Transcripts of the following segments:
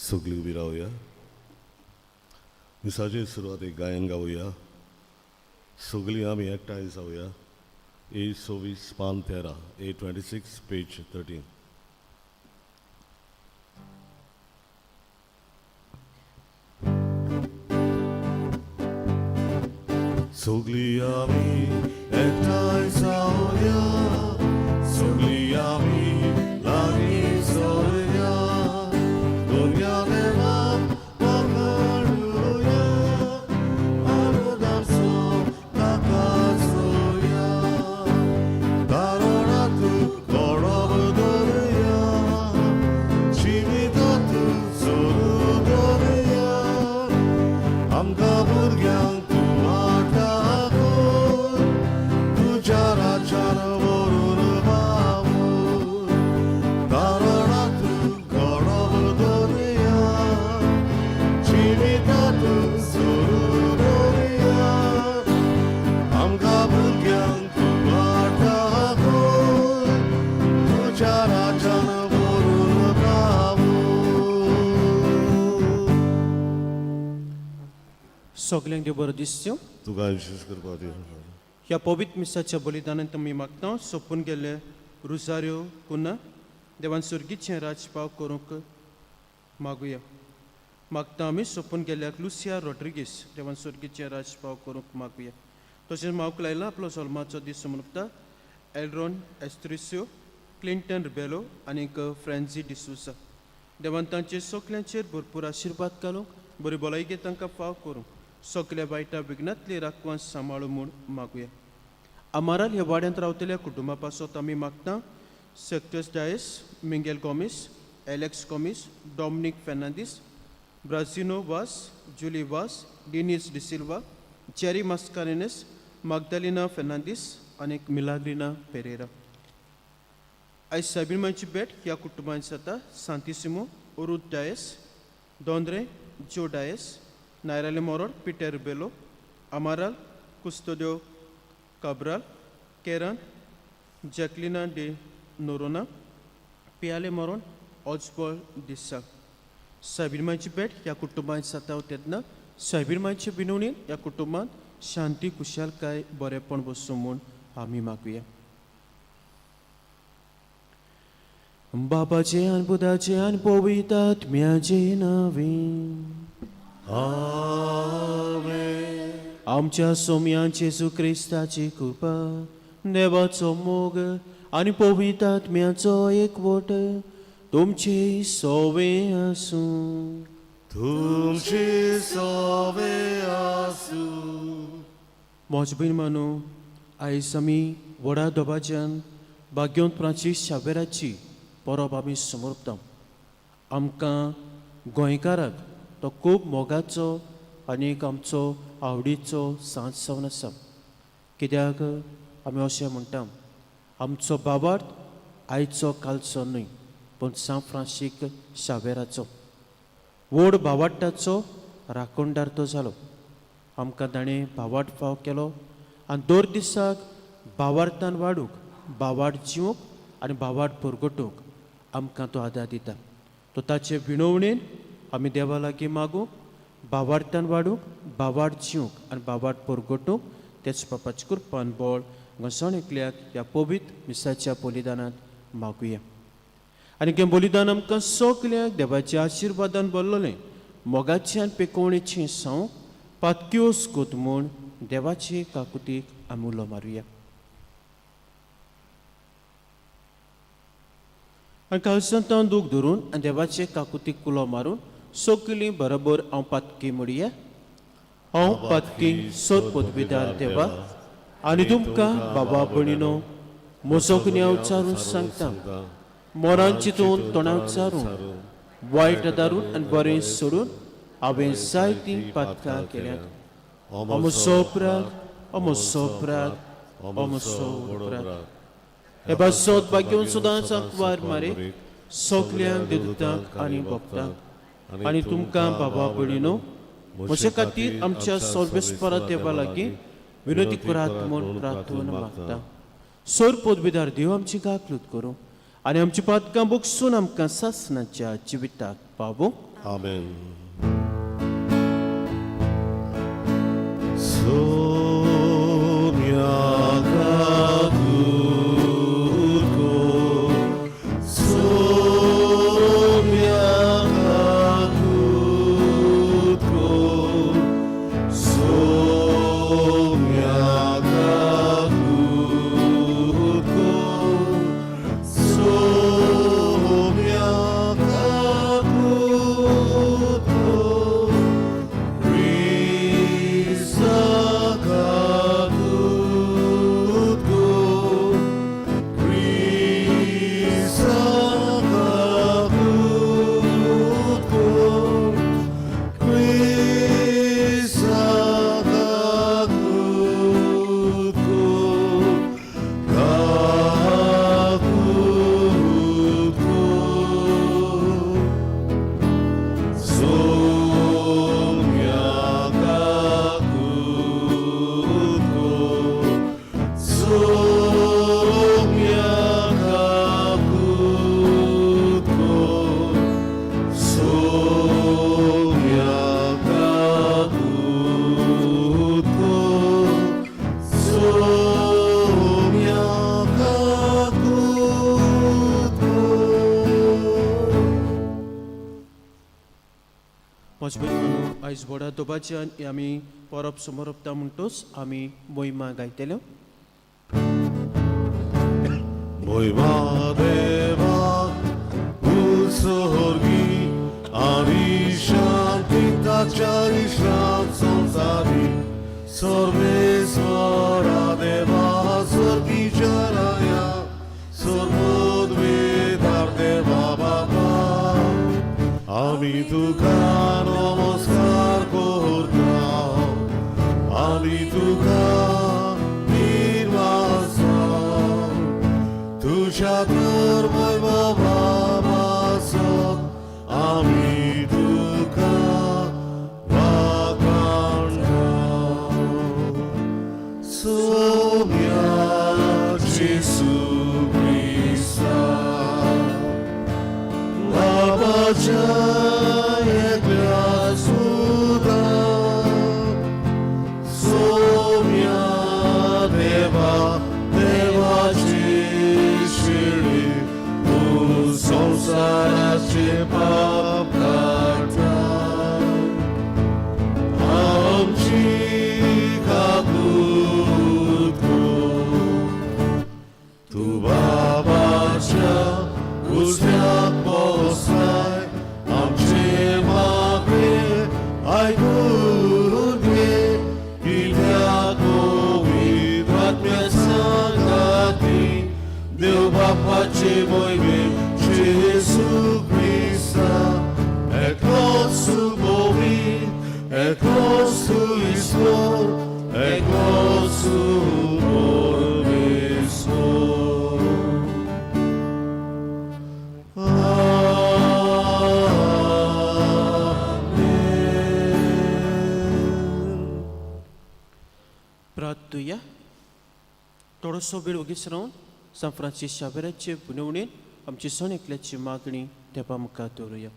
सगळीं उबी रावया. मिसाचे सुरवातेक गायन गावया. सगळीं आमी एकठांय जावया. ए 26 पान 13, A 26 page 13. सगळीं आमी एकठांय जावया, सगळीं आमी लागीं सरया, दुनिया देवाक वखाणुया, अनुदासो ताका जोया, तारणात गौरव दवरया, जिवितात जोर दवरया, आमकां भुरग्यांक तूं वाटा कर, तुज्या राज्यान व्हरून पावय, तारणात गौरव दवरया, जिवितात जोर दवरया, आमकां भुरग्यांक तूं वाटा कर, तुज्या राज्यान व्हरून पावय. सगल्यांक देव बरो दिसच्यो. तुका विशेश करपा दी. ह्या पवित्र मिसाच्या बलिदानान तुमी मागता सोंपून गेल्ले रुजाऱ्यो कुना देवान सुर्गीचें राजपाव करूंक मागुया. मागता आमी सोंपून गेल्ल्याक लुसिया रॉड्रिगीस देवान सुर्गीचें राजपाव करूंक मागुया. तशेंच मावक लायला आपलो जल्माचो दीस मनोवता एलरॉन एस्त्रिस्यो, क्लिंटन रिबेलो आनीक फ्रेंझी डिसूजा. देवान तांचे सगल्यांचेर भरपूर आशिर्वाद घालूंक, बरी भलायकी तांकां फाव करूंक, सगल्या वायटा विघ्नांतली राखवान सांबाळू म्हूण मागुया. आमाराल ह्या वाड्यांत रावतल्या कुटुंबा पासत आमी मागता सेक्टस डायस, मिंगेल गोमीस, एलेक्स गोमीस, डॉमनीक फेर्नांदीस, ब्राझिनो वास, जुली वास, डिनीस डिसिल्वा, जेरी मास्कारेनस, मागदालिना फेर्नांदीस आनी मिलाग्रिना पेरेरा. आयज सायबीण भेट ह्या कुटुंबांत जाता सांतिसिमो, अरूत डायस, दोंद्रे, जो डायस, नायराले मोरोड, पिटर रिबेलो, आमाराल, कुस्तोद्यो काब्राल, केरन, जॅकलिना डे नोरोना, पियाले मोरोन, ऑजबॉल डिसा. सायबीण भेट ह्या कुटुंबांत जाता तेन्ना सायबीण मांयचे विनवणीन ह्या कुटुंबांत शांती, खुशालकाय, बरेपण बसूं म्हूण आमी मागुया. बापाचे आनी पुताचे आनी पवित्र आत्म्याचे नांवे. आमेन. आमच्या सोम्या जेजू क्रिस्ताची कृपा, देवाचो मोग आनी पवित्र आत्म्याचो एकवट तुमचे सोवे आसूं. तुमची सोवे आसूं. म्हज भयण मानू, आयज आमी व्हडा दबाज्यान भाग्योंत फ्रांसीस शावेराची परब आमी समर्पता. आमकां गोंयकाराक तो खूब मोगाचो आनी एक आमचो आवडीचो सांज जावन आसा. कित्याक आमी अशें म्हणटा, आमचो बाबार्थ आयचो कालचो न्हय, पूण सांत फ्रांसीक शावेराचो व्हड भावाड्ताचो राखणदार तो जालो. आमकां ताणें भावार्थ फाव केलो आनी दर दिसाक भावार्थान वाडूंक, भावार्थ जिवूंक आनी भावार्थ परगटूंक आमकां तो आदार दिता. तो ताचे विणवणेन आमी देवा लागीं मागूंक, भावार्थान वाडूंक, भावार्थ जिवूंक आनी भावार्थ परगटूंक तेच बापाचे कृपान बळ घसण एकल्याक ह्या पवित्र मिसाच्या बलिदानांत मागुया. आनी हें बलिदान आमकां सगल्यांक देवाच्या आशिर्वादान भरलेलें मोगाचें आनी पेकोवणेचें सावंक पातक्योस कोत म्हूण देवाचे काकुतीक आमी उलो मारुया. आनी काळजांत दूख धरून आनी देवाचे काकुतीक उलो मारून सगलीं बरोबर हांव पातकी म्हणया. हांव पातकी सोद पदवीदार देवा आनी तुमकां बाबा भयणीनो म्हजो गुन्यांव उच्चारून सांगता. मोरान चिंतून, तोंडान उच्चारून, वायट दारून आनी बरें सोडून हांवें जायतीं पातकां केल्यात. अमसो अपराध, अमसो अपराध, अमसो अपराध. हे पासत भाग्योन सदांच आंकवार मारे, सगल्यांक देवदूतांक आनी भक्तांक आनी तुमकां बाबा भयणीनो म्हजे खातीर आमच्या सर्वेस्परा देवा लागीं विनोदी करात म्हूण प्रार्थना मागता. सोर पदवीदार देव आमची काकलूत करूं आनी आमची पातकां बोगसून आमकां सासणाच्या जिविताक पावूं. आमेन. Saumya काकुतको, Saumya काकुतको, Saumya काकुतको, Saumya काकुतको, Krista kakutko, Krista kakutko, Krista kakutko, kakutko. Soumya kakutko, Soumya kakutko, Soumya kakutko, Soumya kakutko. म्हज्या आयज व्हडा दोबाच्यान ही आमी परब समरपता म्हणटोच आमी मोहिमा गायतले. मोहिमा देवा उत्सर्गी आणि शांती ताच्या विश्राम संसारी सर्वेश्वरा देवा स्वर्गीच्या राया सर्वोद्वेदार देवा बाबा आमी तुका नमस्कार करता आमी तुका निर्वासा तुझ्या तर वैभवासत आमी तुका वाखाणता. सोम्या जेसू क्रिस्ता बाबाच्या एकल्या सुता सोम्या देवा देवाची शिळी तूं संवसाराचे पाप काडटा आमची काकूत कर. तूं बाबाच्या उजव्याक बसलाय आमचे मागणे आयकून घे कित्याक पवित्र आत्म्या सांगाती देव बापाचे मोहिमे जेसू क्रिस्ता एकलोच पवित्र एकलोच ईश्वर एकलोच परमेश्वर. आमेन. प्रार्थुया. थोडोसो वेळ ओगीच रावन सांत फ्रांसीस शावेराचे पुनवणेन आमची सण एकल्याची मागणी देवा मुखार दवरुया.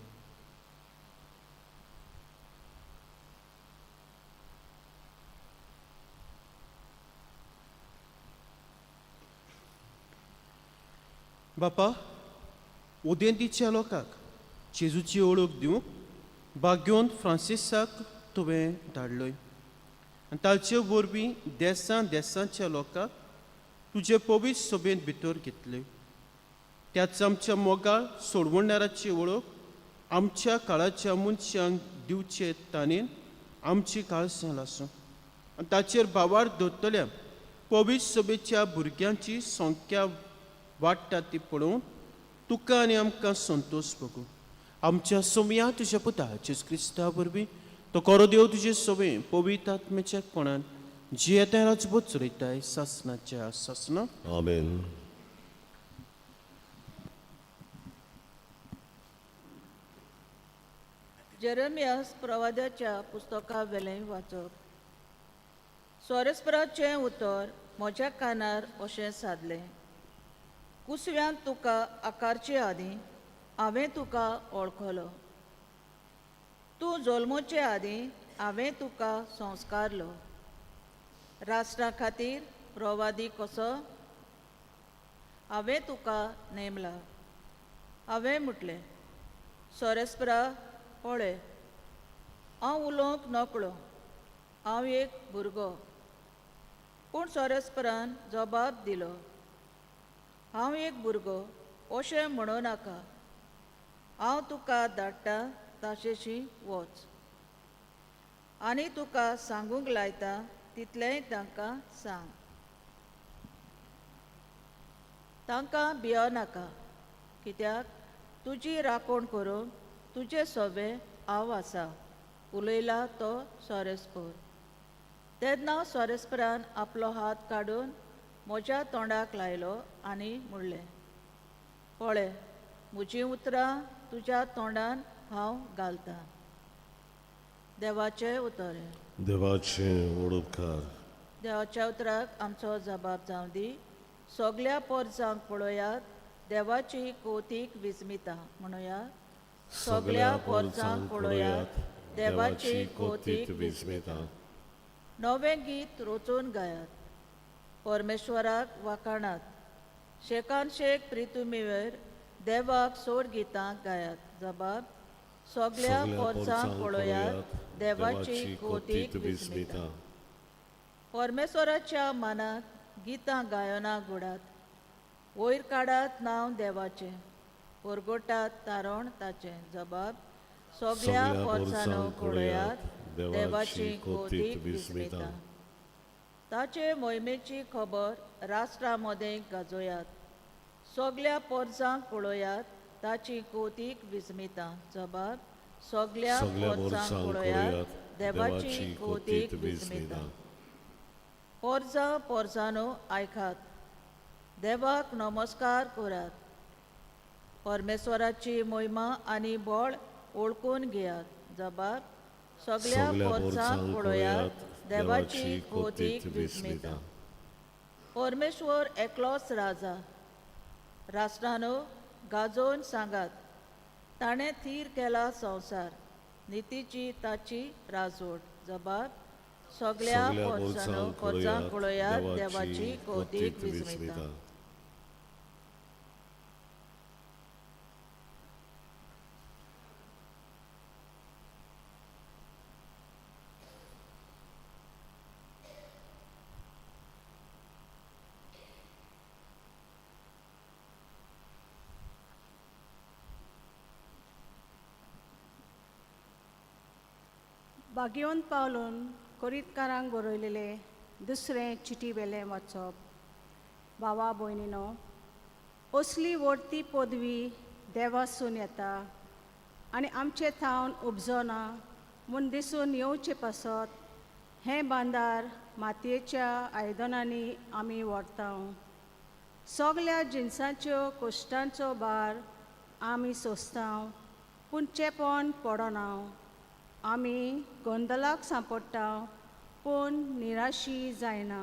बापा, उदेंतीच्या लोकांक जेजूची वळख दिवंक भाग्योन फ्रांसिसाक तुवें धाडलोय आनी ताचे वरवीं देसां देसांच्या लोकांक तुजे पवित्र सभेंत भितर घेतले. त्याच आमच्या मोगाळ सोडवणाराची वळख आमच्या काळाच्या मनशांक दिवचे ताणेन आमची काळसां लासूं आनी ताचेर भावार दवरतल्या पवित्र सभेच्या भुरग्यांची संख्या वाडटा ती पळोवन तुका आनी आमकां संतोश भोगूं. आमच्या सोमया तुज्या पुता जेजू क्रिस्ता वरवीं तो कोरो देव तुजे सवे पवित्र आत्म्याच्या कोणान जियेता राजबोत चलयताय सासनाच्या सासना. आमेन. जेरमियास प्रवाद्याच्या पुस्तका वेलें वाचप. सोरेस्पराचें उतर म्हज्या कानार अशें सादलें, कुसव्यांत तुका आकारचे आदीं हांवें तुका वळखलो. तूं जल्मोचे आदीं हांवें तुका संस्कारलो. राष्ट्रा खातीर प्रवादी कसो हांवें तुका नेमला. हांवें म्हटलें, सोरेस्परा पळय, हांव उलोवंक नकळो, हांव एक भुरगो. पूण सोरेस्परान जबाब दिलो, हांव एक भुरगो अशें म्हणूं नाका. हांव तुका धाडटा ताशेशी वच आनी तुका सांगूंक लायता तितलेंय तांकां सांग. तांकां भियो नाका, कित्याक तुजी राखण करूंक तुजे सोबे हांव आसा, उलयला तो सोरेस्पर. तेन्ना सोरेस्परान आपलो हात काडून म्हज्या तोंडाक लायलो आनी म्हणलें, पळय, म्हजीं उतरां तुज्या तोंडान हांव घालतां. देवाचें उतर. देवाचे उपकार. देवाच्या उतराक आमचो जबाब जावं दी. सगल्या पोरजांक पळयात, देवाची कौतीक विस्मिता म्हणुया. सगल्या पोरजांक पळयात, देवाची कौतीक विस्मिता. नवें गीत रचून गायात, परमेश्वराक वाखाणात. शेकान शेक प्रितुमीवेर देवाक सोड गितां गायात. जबाब, सगल्या पोरजांक पळयात, देवाची कौतीक विस्मिता. परमेश्वराच्या मानाक गितां गायनां घोडात, वयर काडात नांव देवाचें, परगोटात तारण ताचें. जबाब, सगल्या पोरसांनो पळयात, देवाची कौतीक विस्मिता. ताचे मोहिमेची खबर राष्ट्रा मदें गाजोयात. सगल्या पोरसांक पळयात, ताची कौतीक विस्मिता. जबाब, सगल्या पोरसांक पळयात, देवाची कौतीक विस्मिता. पोरसां पोरसांनो आयकात, देवाक नमस्कार करात. परमेश्वराची मोहिमा आनी बळ ओळखून घेयात. जबाब, सगल्या पोरसांक पळयात, देवाची कौतीक विस्मिता. परमेश्वर एकलोच राजा. राष्ट्रानो गाजोवन सांगात, ताणें थीर केला संवसार, नितीची ताची राजवट. जबाब, सगल्या पोरसांनो पोरसांक पळयात, देवाची कौतीक विस्मिता. बागेवन पावलून कोरीतकारांक बरयलेले दुसरें चिटी वेलें वाचप. भावा भयणीनो, असली व्हडती पदवी देवासून येता आनी आमचे थावन उपजना म्हूण दिसून येवचे पासत हें बांदार मातयेच्या आयदनांनी आमी व्हरता. सगल्या जिनसांच्यो कश्टांचो भार आमी सोंसता, पूण चेपण पडना. आमी गोंदलाक सांपडटा, पूण निराशी जायना.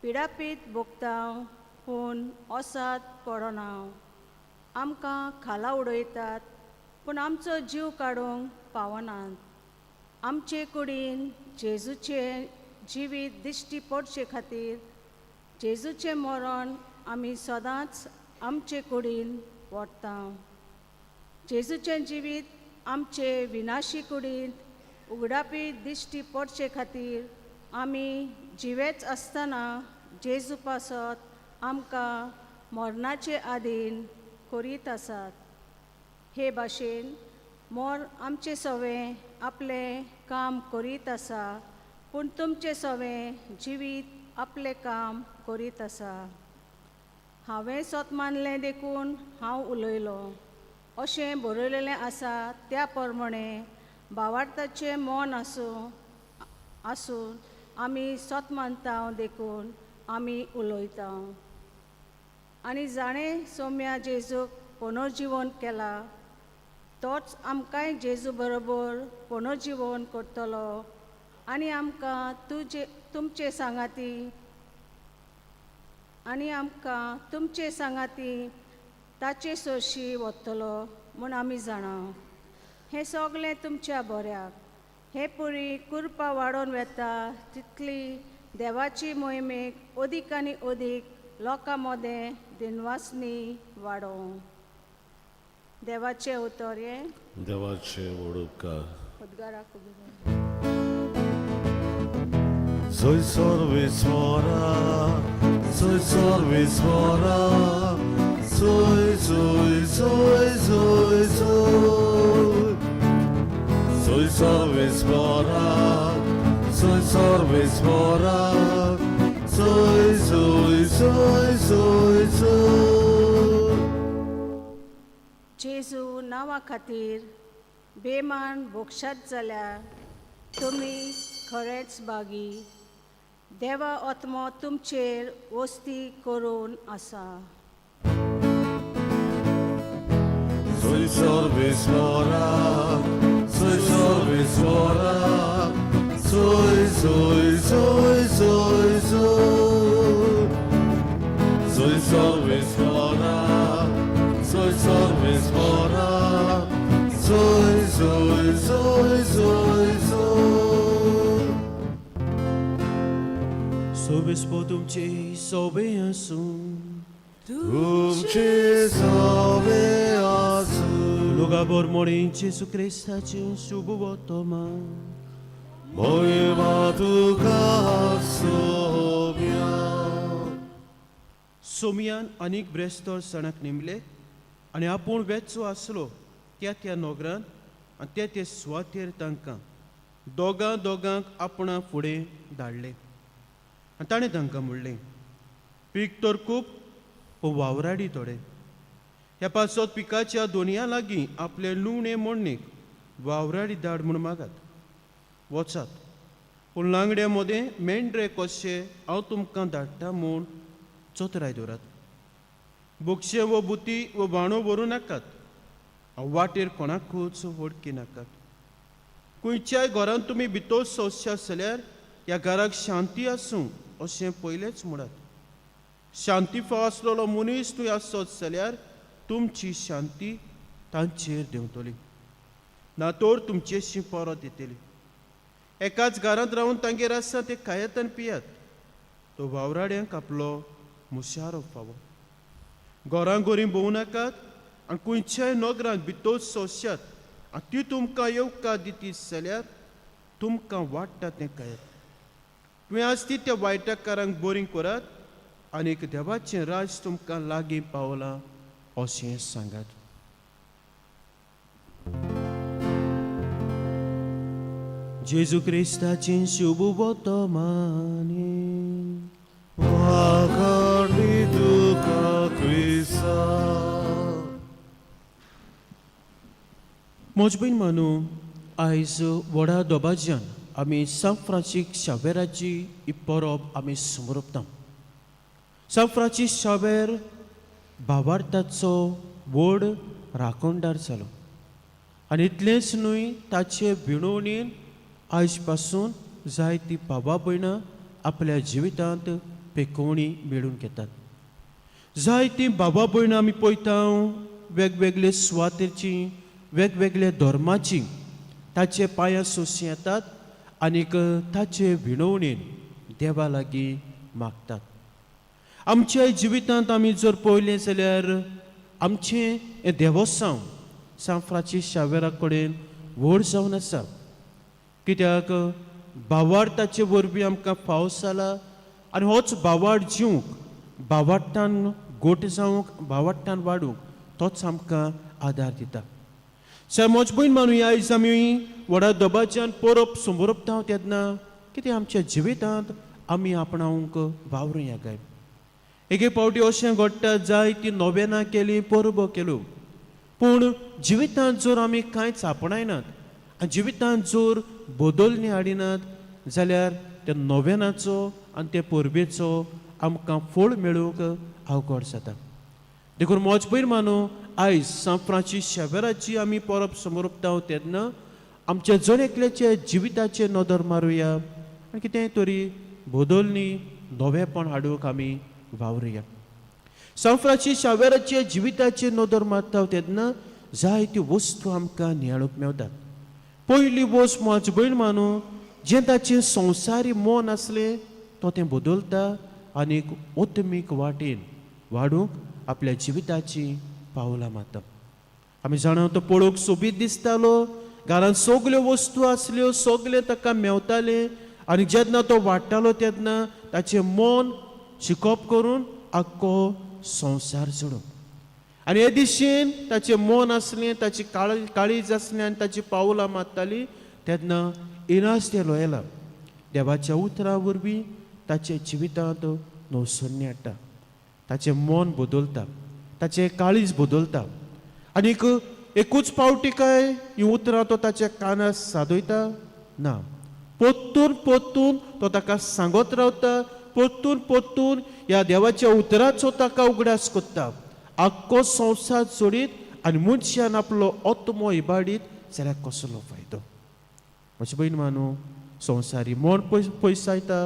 पिडापीत भोगता, पूण ओसाद पडना. आमकां खाला उडयतात, पूण आमचो जीव काडूंक पावनात. आमचे कुडीन जेजूचें जिवीत दिश्टी पडचे खातीर जेजूचें मरण आमी सदांच आमचे कुडीन व्हरता. जेजूचें जिवीत आमचे विनाशी कुडींत उगडापी दिश्टी पडचे खातीर आमी जिवेच आसतना जेजू पासत आमकां मरणाचे आदीन करीत आसात. हे भाशेन मोर आमचे सवें आपलें काम करीत आसा, पूण तुमचें सवें जिवीत आपलें काम करीत आसा. हांवें सोत मानलें देखून हांव उलयलों अशें बरयलेलें आसा. त्या प्रमाणें भावार्थाचें मन आसूं आसून आमी सोत मानता देखून आमी उलयता. आनी जाणें सोम्या जेजूक पुनर्जिवन केला तोच आमकांय जेजू बरोबर पुनर्जिवन करतलो आनी आमकां तुजे तुमचे सांगाती आनी आमकां तुमचे सांगाती ताचे सोशी वतलो म्हूण आमी जाणा. हें सगळें तुमच्या बऱ्याक. हे पुरी कुरपा वाडोवन वेता तितली देवाची मोहिमेक अदीक आनी अदीक लोकां मदें दिनवासनी वाडोवं. देवाचें उतर हें. देवाचे व्हड उपकार. उद्गाराक उबी. Soy सर्वेस्वरा, soy सर्वेस्वरा, soy soy soy soy soy. Soy सर्वेस्वरा, soy सर्वेस्वरा, soy soy soy soy soy. जेजू नांवा खातीर बेमान भोगशात जाल्यार तुमी खरेंच बागी. देवा आत्मो तुमचेर वस्ती करून आसा. Soy सर्वेस्वरा, soy सर्वेस्वरा, soy soy soy soy soy. Soy सर्वेस्वरा, soy सर्वेस्वरा, soy soy soy soy soy. सोबेस्पो तुमचे सोबे आसूं. तुमचे सोबे आसूं. लुगाबोर मोणी जेजू क्रिस्ताचें शुभ वर्तमान. मोहिमा तुका सोम्या. सोमियान आनीक ब्रेस्तर सणाक नेमले आनी आपूण वेचो आसलो त्या त्या नगरान आनी त्या त्या सुवातेर तांकां दोगां दोगांक आपणा फुडें धाडले आनी ताणें तांकां म्हणलें, पीक तर खूब पूण वावराडी थोडे. ह्या पासत पिकाच्या दोनया लागीं आपले लुवणे मोडणेक वावराडी धाड म्हूण मागात. वचात, पूण लांगड्या मदें मेंढरे कशे हांव तुमकां धाडटा म्हूण चतराय दवरात. बोगशे वो बुती वो बाणो व्हरूं नाकात. हांव वाटेर कोणाकूच वळखी नाकात. खंयच्याय घरांत तुमी भितर सोंसशात जाल्यार ह्या घराक शांती आसूं अशें पयलेंच म्हणात. शांती फाव आसलेलो मनीस तूं आसत जाल्यार तुमची शांती तांचेर देंवतली, ना तर तुमचेशी परत येतली. एकाच घरांत रावन तांगेर आसा ते खायात आनी पियात. तो वावराड्यांक आपलो मुशारो फावो. घरां घरीं भोंवू नाकात आनी खंयच्याय नगरांत भितर सोंसशात आनी ती तुमकां येवकार दिती जाल्यार तुमकां वाडटा तें खायात. तुवें आसती त्या वायटकारांक बरीं करात आनीक देवाचें राज तुमकां लागीं पावलां अशें सांगात. जेजू क्रिस्ताचें शुभ वर्तमान. वाखाणी तुका क्रिस्ता. म्हज भयण मानू, आयज व्हडा दबाज्यान आमी सांत फ्रांसीक शावेराची ही परब आमी समरपता. सांत फ्रांसीस शावेर भावार्थाचो व्हड राखणदार जालो आनी इतलेंच न्हय, ताचे विणवणीन आयज पासून जायतीं भावा भयणां आपल्या जिवितांत पेकोवणी मेळून घेतात. जायतीं भावा भयणां आमी पळयता, वेगवेगळे सुवातेची, वेगवेगळे धर्माची ताचे पांयां सोशी येतात आनीक ताचे विणवणीन देवा लागीं मागतात. आमच्या जिवितांत आमी जर पळयलें जाल्यार आमचें हें देवस्सांव सांत फ्रांसीस शावेरा कडेन व्हड जावन आसा. कित्याक भावार्थाचे वरवीं आमकां फावस जाला आनी होच भावार्थ जिवंक, भावार्थान गोट जावंक, भावार्थान वाडूंक तोच आमकां आदार दिता. म्हज भयण मानुया, आयज आमी व्हडा दबाज्यान परब समोरपता तेन्ना कितें आमच्या जिवितांत आमी आपणावंक वावरुया काय? एके फावटी अशें घडटा, जायतीं नोवेनां केलीं, परबो केल्यो, पूण जिवितांत जर आमी कांयच आपणायनात आनी जिवितांत जर बदलणी हाडिनात जाल्यार त्या नोवेनाचो आनी त्या परबेचो आमकां फळ मेळूंक अवघड जाता. देखून म्हज भयण मानू, आयज सांत फ्रांसीस शेवेराची आमी परब समोरपता तेन्ना आमच्या जण एकल्याच्या जिविताचेर नदर मारुया आनी कितेंय तरी बदलणी, नवेपण हाडूंक आमी वावरुया. सांत फ्रांसीस शावेराच्या जिविताचेर नदर मारता तेन्ना जायत्यो वस्तू आमकां नियाळूंक मेवतात. पयली वस्त म्हज भयण मानू, जें ताचें संवसारी मन आसलें तो तें बदलता आनी ओतमीक वाटेन वाडूंक आपल्या जिविताची पावलां मारता. आमी जाणा तो पळोवंक सोबीत दिसतालो, घरांत सगल्यो वस्तू आसल्यो, सगळें ताका मेवतालें आनी जेन्ना तो वाडटालो तेन्ना ताचें मन शिकप करून आख्खो संवसार जोडूंक आनी हे दिशेन ताचें मन आसलें, ताची काळीज आसलें आनी ताची पावलां मारताली. तेन्ना इनास दे लोयला देवाच्या उतरां वरवीं ताच्या जिवितांत नवसरणी हाडटा, ताचें मन बदलता, ताचें काळीज बदलता आनीक एकूच पावटी काय ही उतरां तो ताच्या कानार सादयता ना, परतून परतून तो ताका सांगत रावता, परतून परतून ह्या देवाच्या उतराचो ताका उगडास करता. आख्खो संवसार सोडीत आनी मनशान आपलो आत्मो इबाडीत जाल्यार कसलो फायदो? म्हजे भयण मानू, संवसारी मन पयसायता,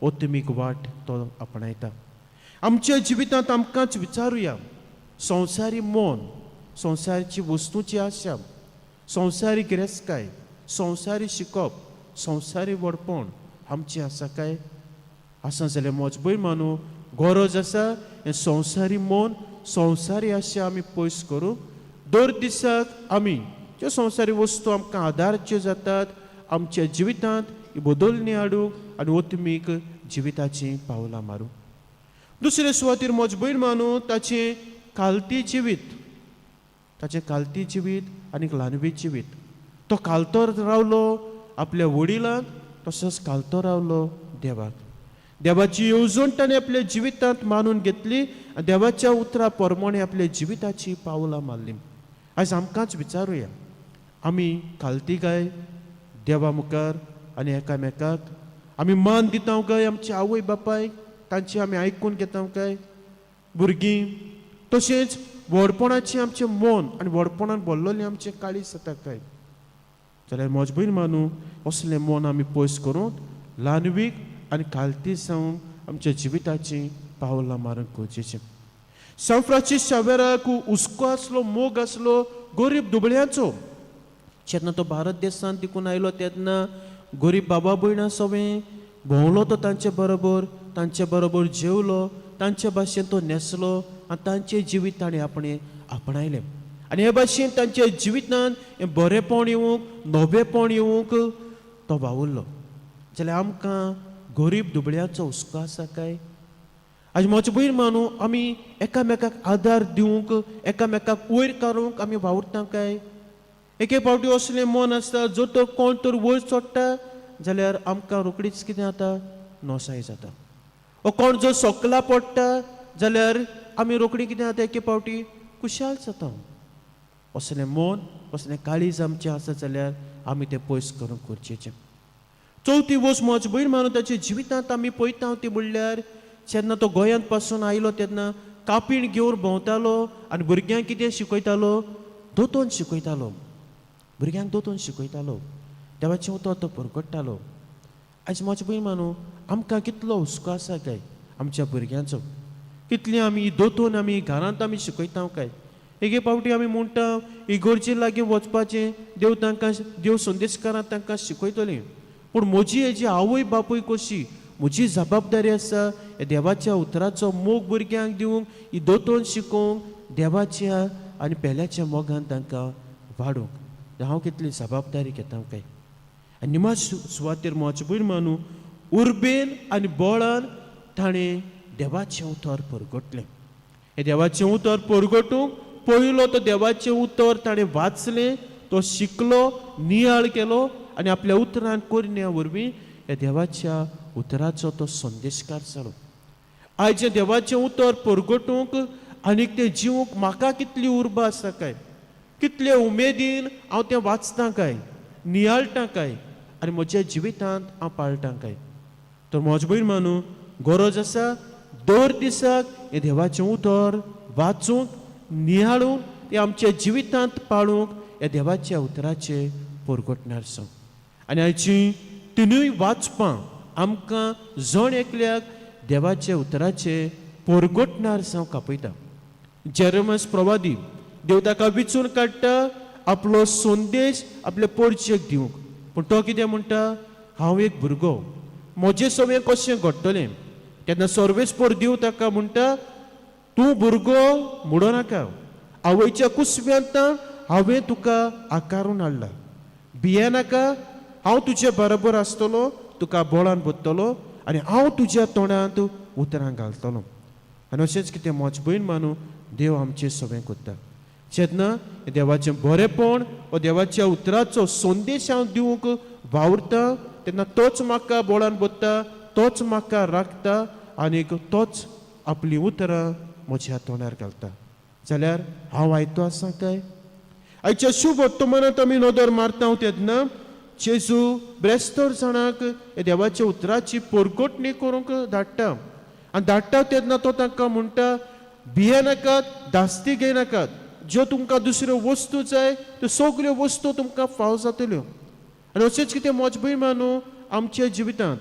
ओतमीक वाट तो आपणायता. आमच्या जिवितांत आमकांच विचारुया, संवसारी मन, संवसाराची वस्तूची आशा, संवसारी गिरेस्तकाय, संवसारी शिकप, संवसारी व्हडपण आमचें आसा काय? आसा जाल्यार म्हज भयण मानू, गरज आसा हें संवसारी मन, संवसारी आशा आमी पयस करूंक. दर दिसाक आमी ज्यो संवसारी वस्तू आमकां आदारच्यो जातात आमच्या जिवितांत ही बदलणी हाडूंक आनी ओतमीक जिविताचीं पावलां मारूंक. दुसरे सुवातेर म्हज भयण मानू, ताचें कालती जिवीत, ताचें कालती जिवीत आनी ल्हानवी जिवीत, तो कालतो रावलो आपल्या वडिलांक, तसोच कालतो रावलो देवाक. देवाची येवजण ताणें आपल्या जिवितांत मानून घेतली आनी देवाच्या उतरा प्रमाणे आपल्या जिविताची पावलां मारली. आयज आमकांच विचारुया, आमी कालती काय देवा मुखार आनी एकामेकाक? आमी मान दिता काय आमच्या आवय बापायक? तांची आमी आयकून घेता काय? भुरगीं तशेंच व्हडपणाचें आमचें मन आनी व्हडपणान भरलेलें आमचें काळीज जाता काय? जाल्यार म्हज भयण मानू, असलें मन आमी पयस करून ल्हानवीक आनी कालती जावन आमच्या जिविताचीं पावलां मारूंक गरजेचें. सांत फ्रांसीस शावेराक हुस्को आसलो, मोग आसलो गरीब दुबळ्यांचो. जेन्ना तो भारत देशांत देखून आयलो तेन्ना गरीब बाबा भयणां सवें भोंवलो तो, तांचे बरोबर, तांचे बरोबर जेवलो, तांचे भाशेन तो न्हेसलो आनी तांचें जिवीत ताणें आपणें आपणायलें आनी हे भाशेन तांच्या जिवितांत हें बरेंपण येवंक, नवेंपण येवंक तो वावुरलो. जाल्यार आमकां गरीब दुबळ्याचो हुस्को आसा काय? आयज म्हजे भयण मानू, आमी एकामेकाक आदार दिवंक, एकामेकाक वयर काडूंक आमी वावुरता काय? एके फावटी असलें मन आसता, जर तर कोण तर वयर चडटा जाल्यार आमकां रोखडीच कितें जाता, नोसाय जाता. ओ कोण जर सोकला पडटा जाल्यार आमी रोखडी कितें जाता, एके फावटी खुशाल जाता. असलें मन, असलें काळीज आमचें आसा जाल्यार आमी तें पयस करूंक गरजेचें. चवथी वस्त म्हज भयण मानून ताच्या जिवितांत आमी पळयता ती म्हणल्यार जेन्ना तो गोंयांत पासून आयलो तेन्ना कापीण घेवन भोंवतालो आनी भुरग्यांक कितें शिकयतालो, दोतोन शिकयतालो, भुरग्यांक दोतोन शिकयतालो, देवाचें उतर तो परगट्टालो. आयज म्हजे भयण मानू, आमकां कितलो हुस्को आसा काय आमच्या भुरग्यांचो? कितली आमी दोतोन आमी घरांत आमी शिकयता काय? एके फावटी आमी म्हणटा इगोर्जे लागीं वचपाचें, देव तांकां, देव संदेशकारां तांकां शिकयतलीं, पूण म्हजी हेजी आवय बापूय कशी म्हजी जबाबदारी आसा ह्या देवाच्या उतराचो मोग भुरग्यांक दिवंक, ही दोतोन शिकोवंक, देवाच्या आनी पेल्याच्या मोगान तांकां वाडोवंक हांव कितली जबाबदारी घेता काय? आनी निमा सुवातेर म्हजे भयण मानू, उर्बेन आनी बळान ताणें देवाचें उतर परगटलें. हें देवाचें उतर परगटूंक पयलो तो देवाचें उतर ताणें वाचलें, तो शिकलो, नियाळ केलो आनी आपल्या उतरान करण्या वरवीं ह्या देवाच्या उतराचो तो संदेशकार जालो. आयज देवाचें उतर परगटूंक आनीक तें जिवूंक म्हाका कितली उर्बा आसा काय? कितले उमेदीन हांव तें वाचतां काय, नियाळटां काय आनी म्हज्या जिवितांत हांव पाळटां काय? तर म्हज भयण मानू, गरज आसा दर दिसाक हें देवाचें उतर वाचूंक, नियाळूंक, तें आमच्या जिवितांत पाळूंक, ह्या देवाच्या उतराचें परगटणार जावं. आनी आयची तिनूय वाचपां आमकां जण एकल्याक देवाच्या उतराचें परगटणार जावंक आपयता. जेरमस प्रवादी देव ताका विचून काडटा आपलो संदेश आपले पोरचेक दिवंक. पूण तो कितें म्हणटा, हांव एक भुरगो, म्हजें सगळें कशें घडटलें? तेन्ना सर्वेस्पोर देव ताका म्हणटा, तूं भुरगो म्हणो नाका, आवयच्या कुसव्यांत हांवें तुका आकारून हाडला, भियेनाका, हांव तुजे बरोबर आसतलो, तुका बोळान भरतलो आनी हांव तुज्या तोंडांत उतरां घालतलो. आनी अशेंच कितें म्हज भयण मानू देव आमचें सगळें करता. जेन्ना देवाचें बरेंपण वा देवाच्या उतराचो संदेश हांव दिवंक वावुरता तेन्ना तोच म्हाका बोळान भरता, तोच म्हाका राखता आनीक तोच आपलीं उतरां म्हज्या तोंडार घालता. जाल्यार हांव आयतो आसा काय? आयच्या शुभ वर्तमानांत आमी नदर मारता तेन्ना जेजू ब्रेस्तर जाणांक देवाच्या उतराची परगटणी करूंक धाडटा. आनी धाडटा तेन्ना तो तांकां म्हणटा, भियेनाकात, धास्ती घेयनाकात, ज्यो तुमकां दुसऱ्यो वस्तू जाय त्यो सगल्यो वस्तू तुमकां फाव जातल्यो. आनी अशेंच कितें म्हज भयण मानू आमच्या जिवितांत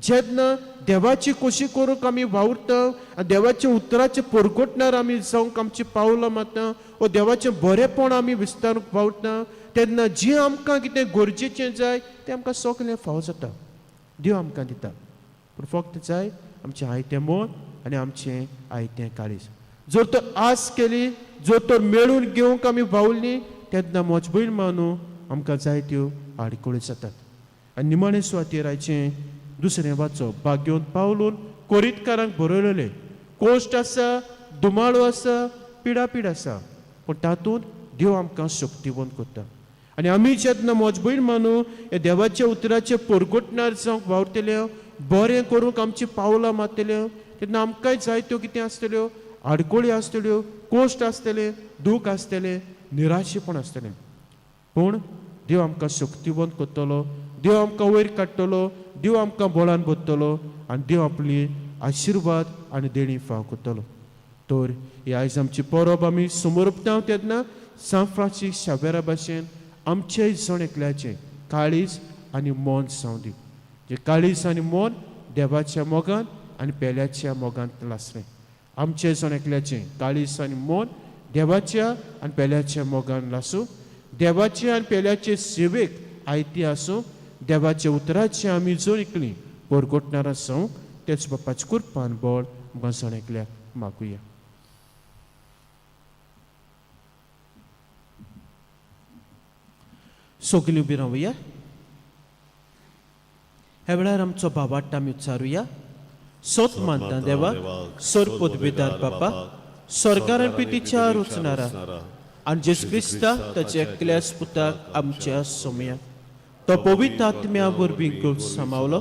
जेन्ना देवाची खोशी करूंक आमी वावुरता आनी देवाच्या उतराचे परगटणार आमी जावंक आमची पावलां मारता वा देवाचें बरेंपण आमी विस्तारूंक वावुरता तेन्ना जें आमकां कितें गरजेचें जाय तें आमकां सगलें फाव जाता, देव आमकां दिता. पूण फक्त जाय आमचें आयतें मन आनी आमचें आयतें काळीज. जर तर आस केली, जर तर मेळून घेवंक आमी वावुरली तेन्ना म्हज भयण मानू आमकां जायत्यो आडखळी जातात. आनी निमाणे सुवातेर आयचें दुसरें वाचप भाग्योन पावलून कोरीतकारांक बरयलें. कोश्ट आसा, दुमाळो आसा, पिडापीड आसा, पूण तातूंत देव आमकां शक्तिवंत करता. आनी आमी जेन्ना म्हज भयण मानू ह्या देवाच्या उतराचे परगटणार जावंक वावुरतले, बरें करूंक आमची पावलां मारतल्यो तेन्ना आमकांय जायत्यो कितें आसतल्यो आडखळी आसतल्यो, कोश्ट आसतले, दूख आसतलें, निराशेपण आसतलें. पूण देव आमकां शक्तिवंत करतलो, देव आमकां वयर काडटलो, देव आमकां बोळान भरतलो आनी देव आपली आशिर्वाद आनी देणी फाव करतलो. तर ही आयज आमची परब आमी समर्पता तेन्ना सांत फ्रांसीस शावेरा भाशेन आमचें जण एकल्याचें काळीज आनी मन जावं दी, जें काळीज आनी मन देवाच्या मोगान आनी पेल्याच्या मोगान लासलें. आमचें जण एकल्याचें काळीज आनी मन देवाच्या आनी पेल्याच्या मोगान लासूं, देवाचे आनी पेल्याचे सेवेक आयती आसूं, देवाच्या उतराचे आमी जण एकलीं परगटणार आसूं, तेच बापाचे कुरपान बळ आमकां जण एकल्याक मागुया. सगलीं उबी रावया. ह्या वेळार आमचो भावार्थ आमी उच्चारुया. सोत मानता देवा, सोर पदवीदार बापा, सरकारान पितीच्या रुचणारा आनी जेजू क्रिस्ता ताच्या एकल्याच पुताक आमच्या सोमया तो पवित्र आत्म्या वरवीं गोड सामावलो,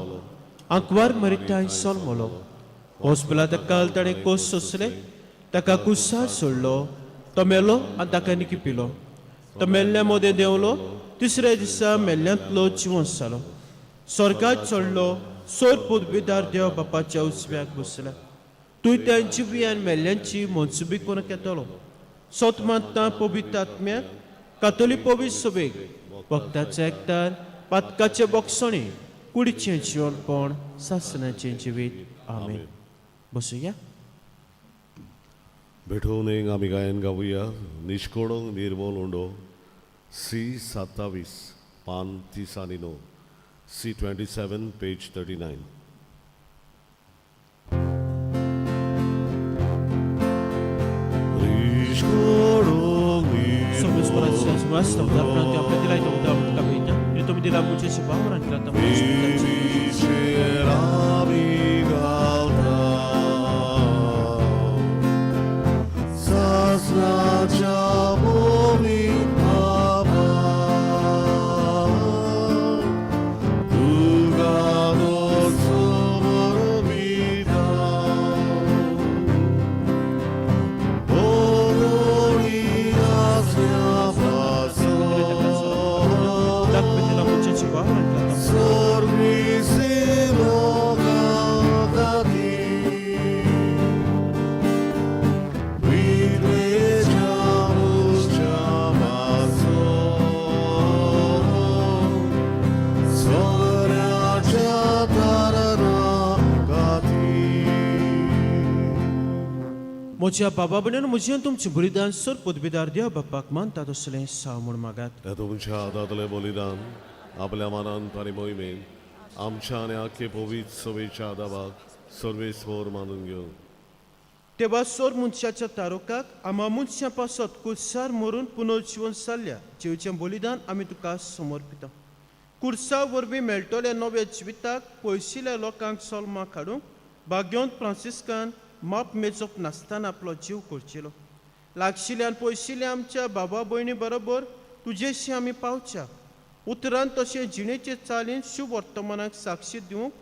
आंकवार मरिताय सोलमलो, हॉस्पिटला ताका ताणें कोस सोंसले, ताका कुसार सोडलो, तो मेलो आनी ताका निकिपिलो, तो मेल्ल्या मदें देंवलो, तिसऱ्या दिसा मेल्ल्यांतलो जिवंत जालो, स्वर्गात चडलो, सोर पदवीदार देव बापाच्या उजव्याक बसला. तूं त्यांची आनी मेल्ल्यांची मनसुबी करूंक येतलो. सोत मानता पवित्र आत्म्याक, कातोली पवित्र सभेक, वखदाचो एकतार, पातकाचे बोगसणे, कुडीचें जिवनपण, सासणाचें जिवीत. आमेन. बसुया. भेटोवणेक आमी गायन गावया निश्कोडोंक निर्मोल उंडो सी 27 पान 39, सी 27 पेज 39. सोमेश्वराच्या सुवास आपल्या दिला उदाहरण कविता तुम्ही दिला मुझे शिपावर आणि Sorbi. म्हज्या बाबा भयणीन म्हजें तुमचें बलिदान सर पदवीदार देव बापाक मानता तसलें साव म्हूण मागात. त्या तुमच्या हातांतलें बलिदान आपल्या मनान आनी मोहिमेन आमच्या आनी आख्खे पवित्र सभेच्या आदाबाक सर्वेस्वर मानून घेवन. तेवा सोर मनशाच्या तारोकाक आमा मनशां पासत कुर्सार मरून पुनर्जिवन जाल्ल्या जिवचें बलिदान आमी तुका समर्पिता. कुर्सा वरवीं मेळटल्या नव्या जिविताक पयशिल्ल्या लोकांक सल्मा काडूंक भाग्यवंत फ्रांसिस्कान माप मेजप नासतना आपलो जीव करचेलो. लागशिल्ल्यान पयशिल्ल्या आमच्या बाबा भयणी बरोबर तुजेशी आमी पावच्या उतरान तशें जिणेचे चालीन शुभ वर्तमानाक साक्षी दिवंक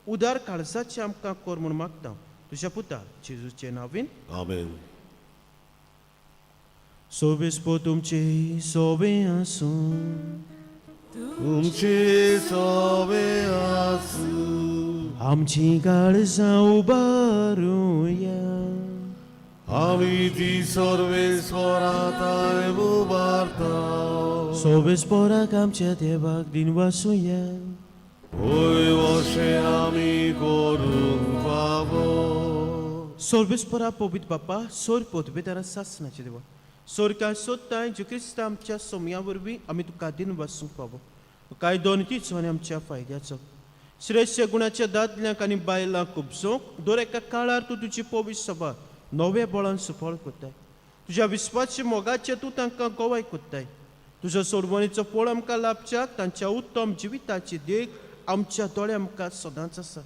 उदार काळजाचें आमकां कर म्हूण मागता तुज्या पुता जेजूचे नांवीन. आमेन. सोबेस पो तुमचे सोबे आसूं. तुमचे सोबे आसूं. आमची काळजां उबारुया. आमी ती सर्वेस्वराताय उबारता. सोबेस पोराक आमच्या देवाक दिनवासुया. होय अशें आमी करूंक फावो. सोर्बेस पोरा पवित्र बापा सोर पदवेदारा सासणाचे देवा सोर काय सोदताय जे क्रिस्त आमच्या सोमया वरवीं आमी तुका दिनवासूंक फावो. कांय दोन तीच आनी आमच्या फायद्याचो श्रेश्ठ गुणाच्या दादल्यांक आनी बायलांक उपजोवंक दर एका काळार तूं तुजी पवित्र सभा नव्या बळान सुफळ करताय. तुज्या विस्वासच्या मोगाचें तूं तांकां गवाय करताय. तुजो सोडवणीचो पोळ आमकां लाभच्याक तांच्या उत्तम जिविताची देख आमच्या दोळ्या मुखार सदांच आसा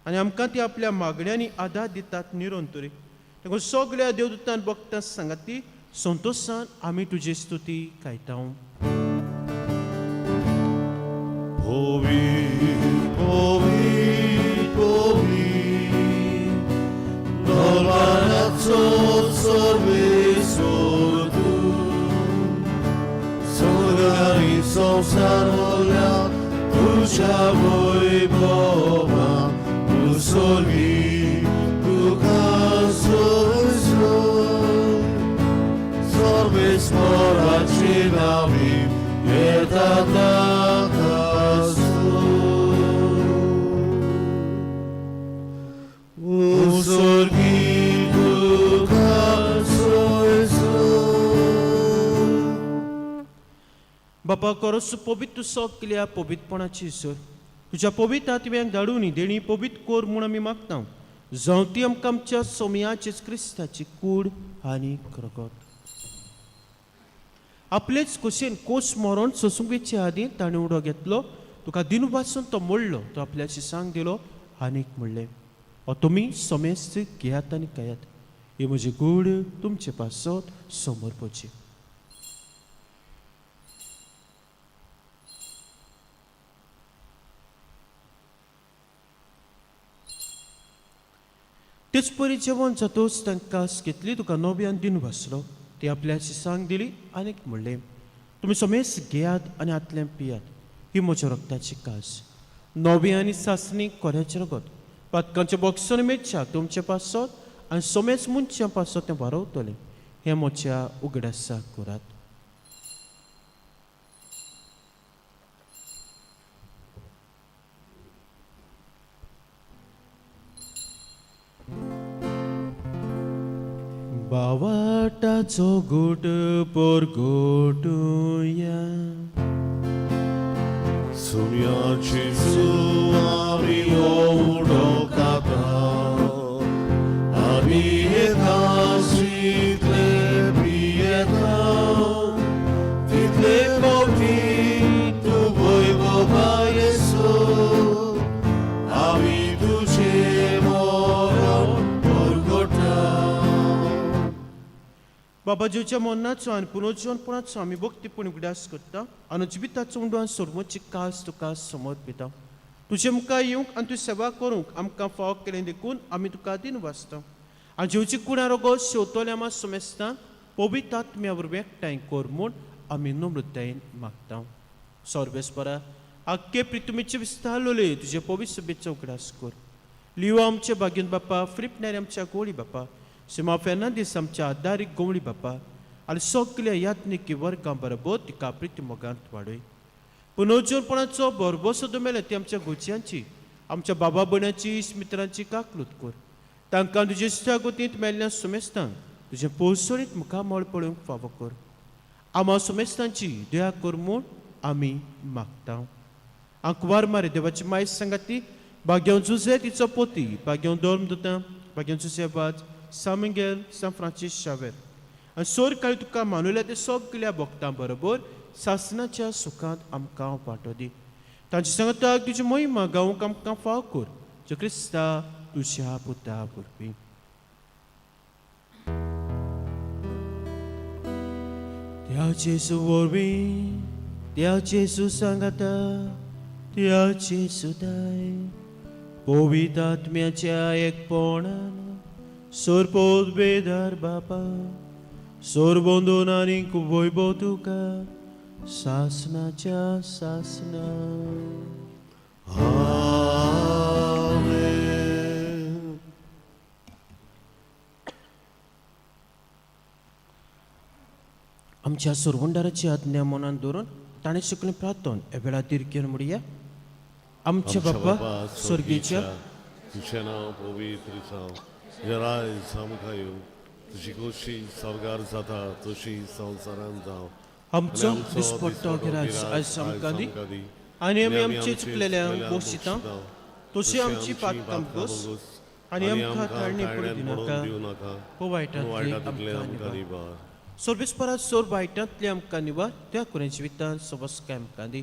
आनी आमकां ती आपल्या मागण्यांनी आदार दितात निरंतरी. देखून सगळ्या देवदूतान भक्तां सांगाती संतोशान आमी तुजी स्तुती गायता. पवित्र पवित्र पवित्र दरबाराचो सर्वेस्वर तूं स्वर्ग संवसार भरल्या तुज्या वैभवान. तूं स्वर्गी तुका सोयसोय सर्वेस्वराचे नांवी येता ताका स्तोत्र. स्वर्गी तुका सोयसोय. बापा कोरस पवित्र सगल्या पवित्रपणाची सर तुज्या पवित्र आत्म्याक धाडून देणी पवित्र कोर म्हूण आमी मागता जावं ती आमकां आमच्या सोमयाचेच क्रिस्ताची कूड आनी रगत. आपलेच कुशीन कोस मरोन सोसूंक वचचे आदीं ताणें उडो घेतलो तुका दिनवासून तो मोडलो तो आपल्या शिसांक दिलो आनीक म्हणलें हो तुमी समेस्त घेयात आनी खायात ही म्हजी कूड तुमचे पासत समर्पची. तेच परी जेवण जातोच तांकां घेतली तुका नव्यान दिन भासलो ती आपल्या शिसांक दिली आनीक म्हणलें तुमी समेस्त घेयात आनी हातलें पियात ही म्हज्या रक्ताची कास नवी आनी सासणी कोऱ्याचें रगत पातकांचें बॉक्सन मेच्या तुमचे पासत आनी समेस्त मनशां पासत तें वारवतलें हें म्हज्या उगडासा करात. बावाटाचो गुट पोरगोटुया. सुम्याची आमी उडो खाता आमी एकाशीतले पियेता तितले फावटी तूं वैभवा येसो आमी तुजें मरण परगटा. बाबा जेवच्या मरणाचो आनी पुनर्जीवनपणाचो आमी भक्तीपूर्ण उगडास करता आनी जिविताचो उंडो आनी सोडमची कास तुका समर्पिता. तुजे मुखार येवंक आनी तुजी सेवा करूंक आमकां फावो केलें देखून आमी तुका दिन वाचता आनी जेवची कुणा रोगो शेवतोल्या आमा समेस्तांक पवित्र आत्म्या वरवीं एकठांय कर म्हूण आमी नम्रतायेन मागता. सर्वेस्परा आख्खे प्रितुमीचे विस्तारलोले तुजे पवित्र सभेचो उगडास कर. लियो आमचे बागेन बापा फिलिप नायक आमच्या गोळी बापा सिमा फेर्नांदीस आमच्या आदारीक गोवळी बापा आनी सगल्या यात्निकी वर्गां बरोबर तिका प्रिती मोगांत वाडय. पुनर्जीवनपणाचो भरभोसो मेले ती आमच्या गोचयांची आमच्या बाबा भयणाची मित्रांची काकलूत कर. तांकां तुजे गोतींत मेल्ल्या सुमेस्तांक तुजें पोसोळीत मुखामळ पळोवंक फावो कर. आमा सुमेस्तांची दया कर म्हूण आमी मागता. आंकवार मारे देवाची माय सांगाती भाग्यां जुजे तिचो पोती, भाग्यां धर्म दुता, भाग्यां जुजे वाज सान मिगेल, सान फ्रांसीस शावेर आनी सोर काळी तुका मानुल्या ते सगल्या भक्तां बरोबर सासनाच्या सुखांत आमकां वांटो दी. तांचे सांगताक तुजी मोहिमा गावंक आमकां फाव कर, जो क्रिस्ता तुज्या पुता वरवीं. त्या जेजू वरवीं, त्या जेजू सांगाता, त्या जेजू दाय पवित्र आत्म्याच्या एकपणान सोरपोत बेदार बापा सोरबंदून आनी वैभव तुका सासनाच्या सासना. आमेन. आमच्या सुरवंडाराची आज्ञा मनान दवरून ताणें शिकलें प्रार्थन ह्या वेळार दिर्घेन म्हणया. आमच्या बापा स्वर्गीच्या, तुझें नांव पवित्र जावं, तुजें राज आमकां येवं, तुजी खोशी स्वर्गार जाता तशी संवसारांत जावं. आमचो दिसपट्टो गिराज आयज आमकां दी आनी आमी आमचे चुकलेल्यांक बोशिता तशी आमची पातकां गोस आनी आमकां ताळणी पडूं दिनाका, हो वायटांतली आमकां निवार. सोर्बेस्परा सोर वायटांतली आमकां निवार, त्या कुरें जिवितान सोबसकाय आमकां दी.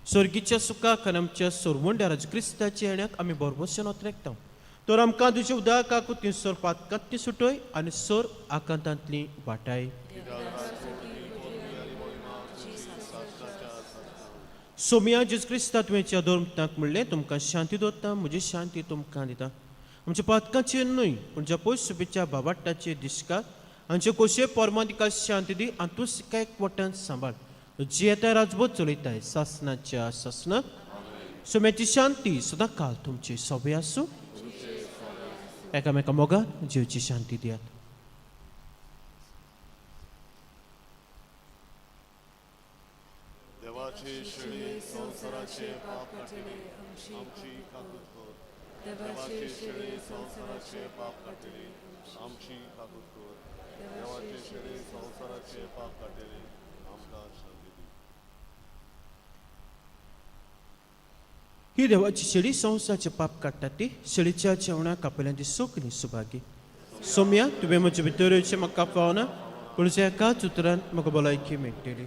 स्वर्गीच्या सुखाक आनी आमच्या सोरवंड्या राज क्रिस्ताच्या येण्याक आमी बरबशेन ओतरेकता. तर आमकां तुजे उदक आकुती सोर पातकांतली सुटय आनी सोर आकांतांतली वाटाय. सोमिया जेजू क्रिस्ता तुवें धर्मतांक म्हणलें, तुमकां शांती दवरता, म्हजी शांती तुमकां दिता. आमच्या पातकांचेर न्हय पूण ज्या पयस सुबेच्या बाबाट्टाचे दिसकार आमचे कोशे पोरमादिका शांती दी आनी तूं सिका एक वटान सांबाळ. जी येता राजबोध चलयताय सासनाच्या सासनाक. सोम्याची शांती सदां काल तुमची सवय आसूं. एकामेका मोगान जिवची शांती दियात. देवाचे शेळी संवसाराचे पाप काडटली आमची काकूत कर. देवाचे शेळी संवसाराचे पाप काडटली आमची काकूत कर. देवाचे शेळी संवसाराचे पाप काडटली आमकां शांती दी. ही देवाची शेळी संवसाराचे पाप काडटा ती शेळीच्या जेवणाक आपल्याची सोकली सुभागी. सोम्या तुवें म्हजे भितर येवचें म्हाका फावना, पूण ज्या एकाच उतरान म्हाका भलायकी मेळटली.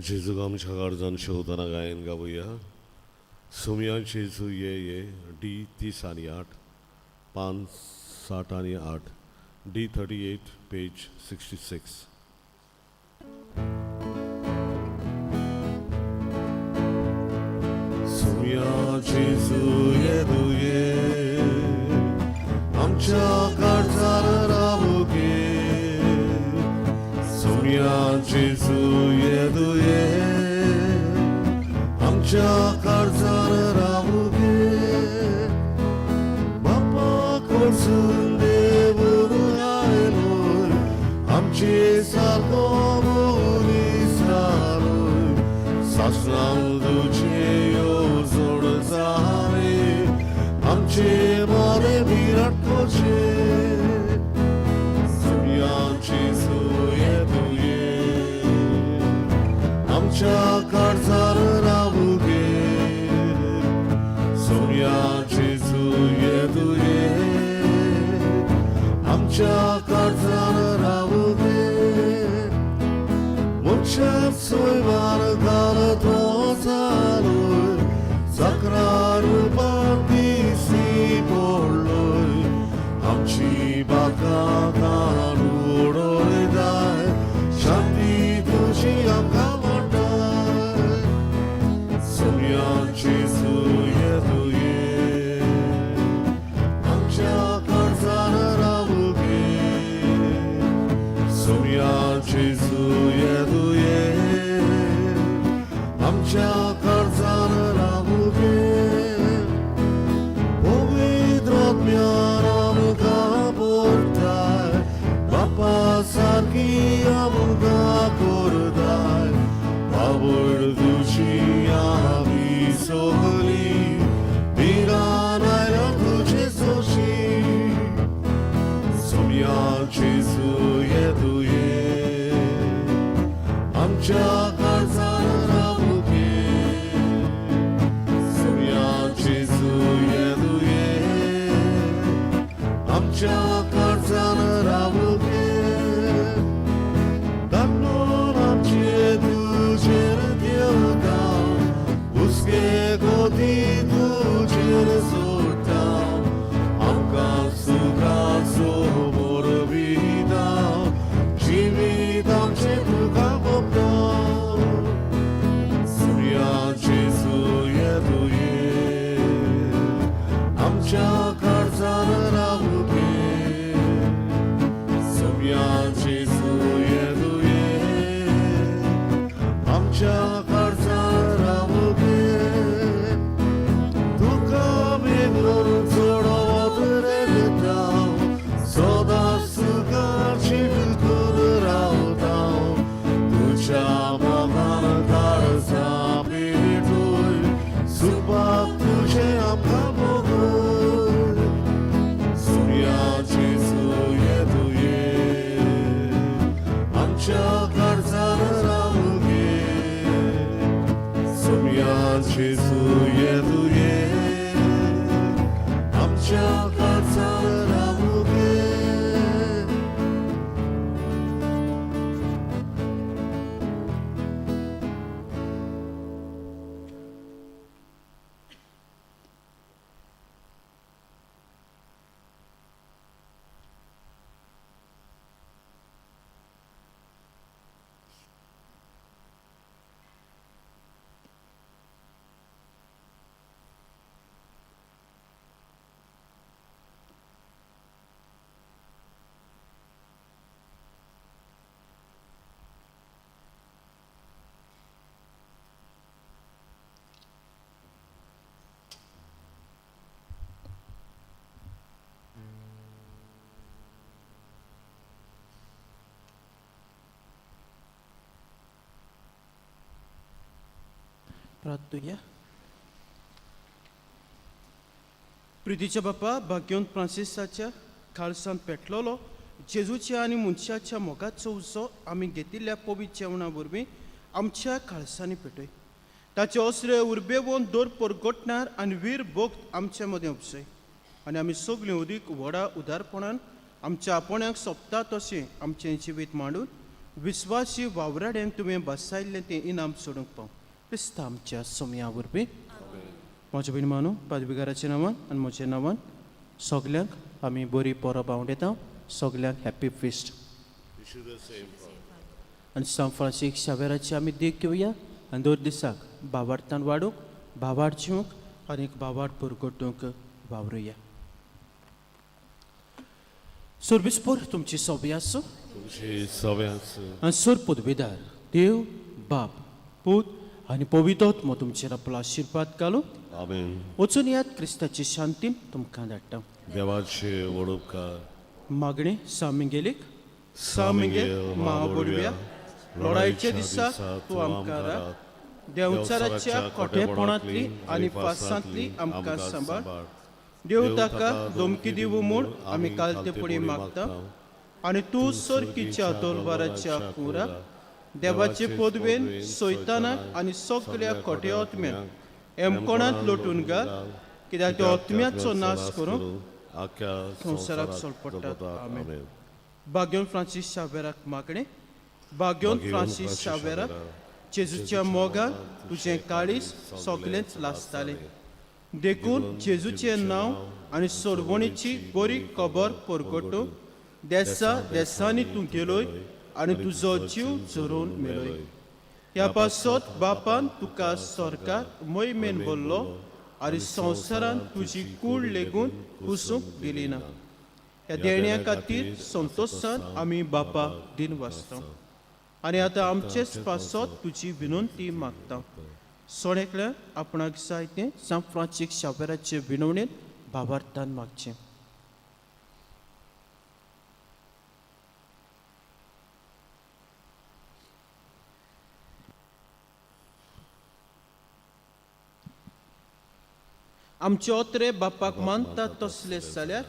जेजूक आमच्या काळजान शेवतना गायन गावया. सोमया जेजू ये ये, डी 30 आनी 8, पान 60 आनी 8, डी 38, पेज 66. सोमया जेजू ये दुये, आमच्या काळजार रावू गे. सोमया जेजू ये दुये, आमच्या काळजार रावू गे. बापा कडसून देवून आयलो, आमचे सारको मनीस जालो. सासणां तुजे येवजण जाली, आमचे बरे विराट कोचे. सोमया जेजू ये दुये, आमच्या काळजार रावू गे. सोमया जेजू ये दुये, आमच्या काळजार रावू गे. आमच्या सैमान घालतो जालोय सकरा रुपान दिसी पडलोय आमची बाका कान उडयताय शांती तुजी आमकां म्हणटाय सोम्याची सुये तुये आमच्या काळजान रावू गे सोम्याची सुये तुये आमच्या काळजान रावू गे पवित्र आत्म्यान आमकां पोरताय बापा सारकी आमकां करताय आवड तुजी आमी सगली भिरान आयल्या तुजे सोशी सोम्याची सुये तुये आमच्या काळजान रावू गे सोम्याची सुये तुये आमच्या काळजान रावू गे दाखोवन आमचे तुजेर देवता हुस्के गोती तुजेर सोडटा आमकां सुखाचो मोरविता जिवीत आमचें तुका गोपता सुर्याची सुये तुये आमच्या काळजान रावू गे सोम्याची सुये तुये आमच्या काळजान रावू गे तुका बेगून चडवत रेगता सदां सुखा चिटकून रावता तुज्या मोगान काळजा पेटूय सुपाक तुजें आमकां भोगय सुर्याची सुये तुये आमच्या काळजान रावू गे सोम्याची सुये तुये आमच्या काळजान रावू गे. प्रार्थुया. प्रितीच्या बापा, भाग्योन फ्रांसिसाच्या खालसान पेटलोलो जेजूच्या आनी मनशाच्या मोगाचो उजो आमी घेतिल्ल्या पवित्र जेवणा वरवीं आमच्या खालसांनी पेटय. ताचे असरे उर्बेवन दर परगटणार आनी वीर भक्त आमच्या मदें उपसय आनी आमी सगळीं अदीक व्हडा उदारपणान आमच्या आपण्याक सोंपता तशें आमचें जिवीत मांडून विस्वासी वावराड्यांक तुवें बसायल्लें तें इनाम सोडूंक पाव, क्रिस्ता आमच्या सोमया वरवीं. म्हज्या भयणी मानू, पादविगाराच्या नांवान आनी म्हज्या नांवान सगल्यांक आमी बरी परब आवडयता. सगल्यांक happy fist. Wish you the same, Father. आनी सांत फ्रांसीस शावेराची आमी देख घेवया आनी दर दिसाक भावार्थान वाडूंक, भावार्थ जिवंक आनी एक भावार्थ पुरगटूंक वावरुया. सोर्बिस्पोर तुमची सोबी आसूं. तुमची सगळ्यांच. आनी सोर पदवीदार देव बाप, पूत आनी पवित्र तुमचेर आपलो आशिर्वाद घालूं. आमेन. वचून यात. क्रिस्ताची शांती तुमकां धाडटा. देवाचे व्हड उपकार. मागणें सा मिंगेलीक. सा मिंगेल म्हाबोडव्या, लढायच्या दिसा तूं आमकां राख. देंवचाराच्या खोटेपणांतली आनी फासांतली आमकां सांबाळ. देव ताका धमकी दिवूं म्हूण आमी कालते फुडें मागता आनी तूं सर्कीच्या तलवाराच्या कुराक देवाचे पदवेन सैतानाक आनी सगळ्या खोटे आत्म्यांक एमकोणांत लोटून घाल, कित्याक त्या आत्म्याचो नाश करूंक आख्या संवसाराक सोलपडटात. आमेन. भाग्योन फ्रांसीस शावेराक मागणें. बाग्योन फ्रांसीस शावेरा, जेजूच्या मोगान तुजें काळीज सगळेंच लासतालें. देखून जेजूचें नांव आनी सोडवणीची बरी खबर परगटूंक देसा देसांनी तूं गेलोय आनी तुजो जीव झरोवन मेलोय. ह्या पासत बापान तुका सरकार मोहिमेन भरलो आनी संवसारान तुजी कूड लेगून कुसूंक दिली ना. ह्या देण्या खातीर संतोशान आमी बापा दिन वाचता आनी आतां आमचेच पासत तुजी विनंती मागता. सोणेकल्या आपणाक जाय तें सांत फ्रांसीक शावेराचे विनवणेन भावार्थान मागचें. आमचे ओत्रे बापाक मानता तसले जाल्यार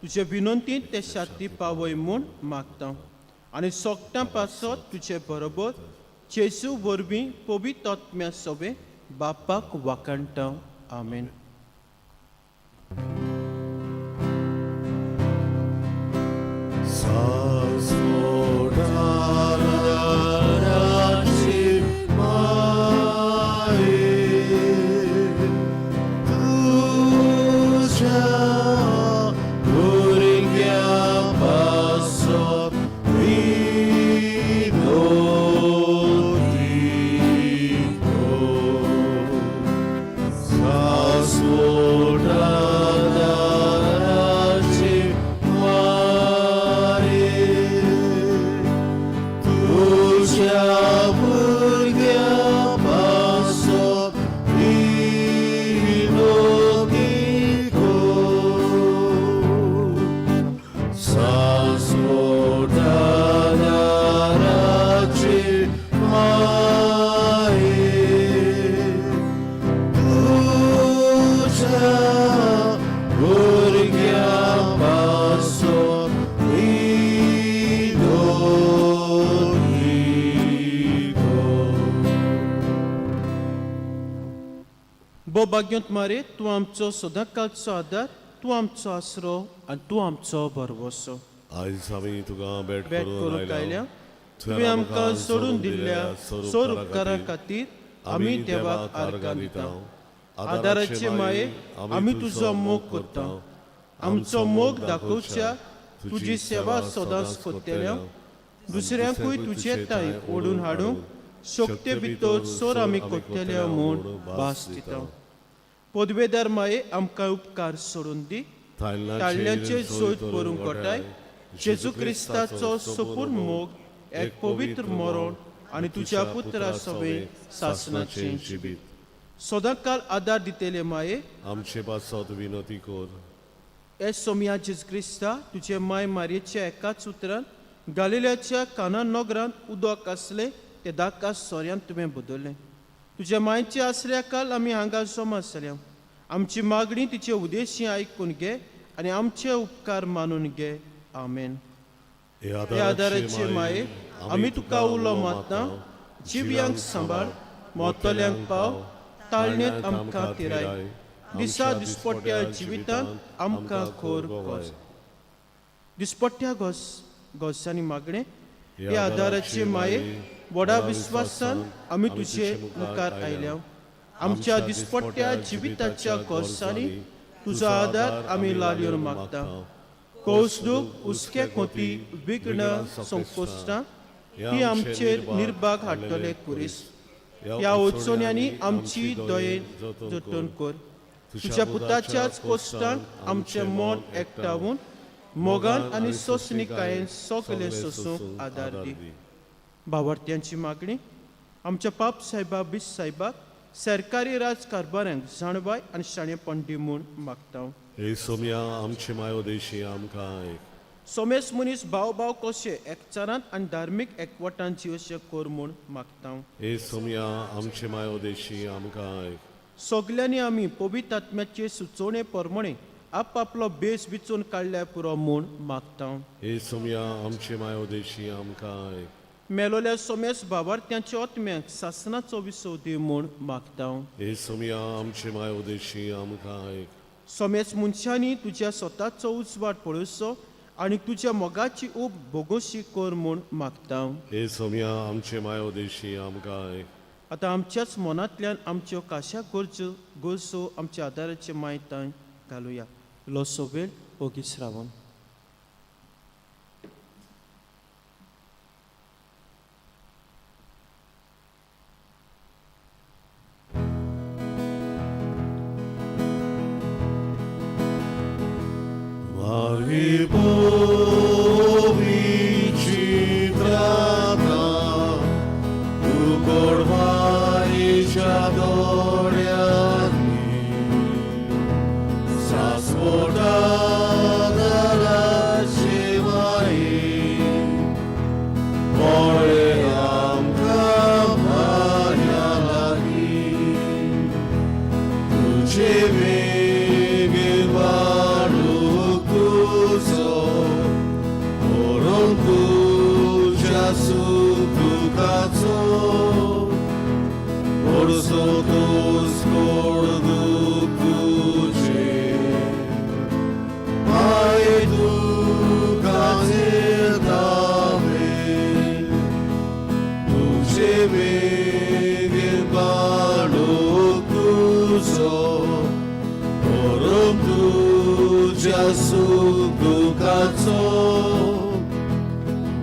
तुजे विनंतीन ते शाती पावय म्हूण मागता आनी सोगटां पासत तुजे बरोबर जेजू वरवीं पवित्र आत्म्या सोबे बापाक वाखाणटा. आमेन. बो भाग्योंत मारे, तूं आमचो सदांकाळचो आदार, तूं आमचो आसरो आनी तूं आमचो भरवसो. आयज आमी तुका भेट भेट करूंक आयल्या. तुवें आमकां सोडून दिल्ल्या सोर उपकारा खातीर आमी देवाक आर्गां दिता. आदाराचे माये, आमी तुजो मोग करता. आमचो मोग दाखोवच्या तुजी सेवा सदांच करतल्या, दुसऱ्यांकूय तुजे ताई ओडून हाडूंक शक्ते भितर सोर आमी करतल्या म्हूण भास दिता. पदवेदार माये, आमकां उपकार सोडून दी. ताळ्यांचे सोद करूंक गोठाय जेजू क्रिस्ताचो सोपूर मोग, एक पवित्र मरण आनी तुज्या पुत्रा सवे सासनाचें जिबीत सदांकाल आदार दितले माये, आमचे पासत विनंती कर. हे सोमया जेजू क्रिस्ता, तुजे माय मारयेच्या एकाच उतरान गालिल्याच्या काना नगरांत उदक आसलें तें दाका सोऱ्यान तुवें बदललें. तुज्या मायचे आसल्या काल आमी हांगा जमा जाल्या. आमची मागणी तिचे उदेशी आयकून घे आनी आमचे उपकार मानून घे. आमेन. हे आदाराचे माये, आमी तुका उलो मारता. जिव्यांक सांबाळ, मोतल्यांक पाव, ताळणेंत आमकां तिराय. दिसा दिसपट्ट्या जिवितांत आमकां खोर गोस दिसपट्ट्या गोस गोसांनी मागणें. हे आदाराचे माये, व्हडा विस्वासान आमी तुजे मुखार आयल्या. आमच्या दिसपट्ट्या जिविताच्या गोसांनी तुजो आदार आमी लालयोन मागता. कौसदूख, हुस्के कोती, विघ्न संकोश्टां ती आमचेर निर्भाग हाडटले कुरीस. ह्या अडचण्यांनी आमची दयेन जतन कर. तुज्या पुताच्याच कोश्टांक आमचें मन एकठावून मोगान आनी सोंसणीकायेन सगलें सोंसूंक आदार दी. भावार्थ्यांची मागणी. आमच्या पाप सायबा बीस सायबाक सरकारी राजकारभारांक जाणवाय आनी शाणेपण दी म्हूण मागता. हे सोमया, आमचे मायो देशी आमकां आयक. सोमेस मनीस भाव भाव कशे एकचारांत आनी धार्मीक एकवटान जिवशे कर म्हूण मागता. हे सोमया, आमचे मायो देशी आमकां आयक. सगल्यांनी आमी पवित्र आत्म्याचे सुचोवणे प्रमाणे आपआपलो बेस विचून काडल्यार पुरो म्हूण मागता. हे सोमया, आमचे मायो देशी आमकां आयक. मेलोल्या सोमेस भावार्थ्यांच्या आत्म्यांक सासनाचो विसव दी म्हूण मागता. हे सोमया, आमचे मायो देशी आमकां आयक. सोमेस मनशांनी तुज्या स्वताचो उजवाड पळोवचो आनी तुज्या मोगाची ऊब भोगोशी कर म्हूण मागता. हे सोम्या आमचे मायो देशी आमकां आयक. आतां आमच्याच मनांतल्यान आमच्यो काश्या गरजो गरजो आमच्या आदाराचे मायतां घालुया. इल्लोसो वेळ ओगीच रावन. Mari चित्राता उगडवाईच्या दोळ्यांनी सासपोटा शिवाई पळे आमकां माया लागीं तुझे वेगीन वाडूंक तुजो व्हरोन तुज्या सुखदुखाचो वर्सो तोस कोड दूख तुजें माये दुखाचेर दावे तुझे वेगीन वाडूंक तुजो व्हरोन तुज्या सुख दुखाचो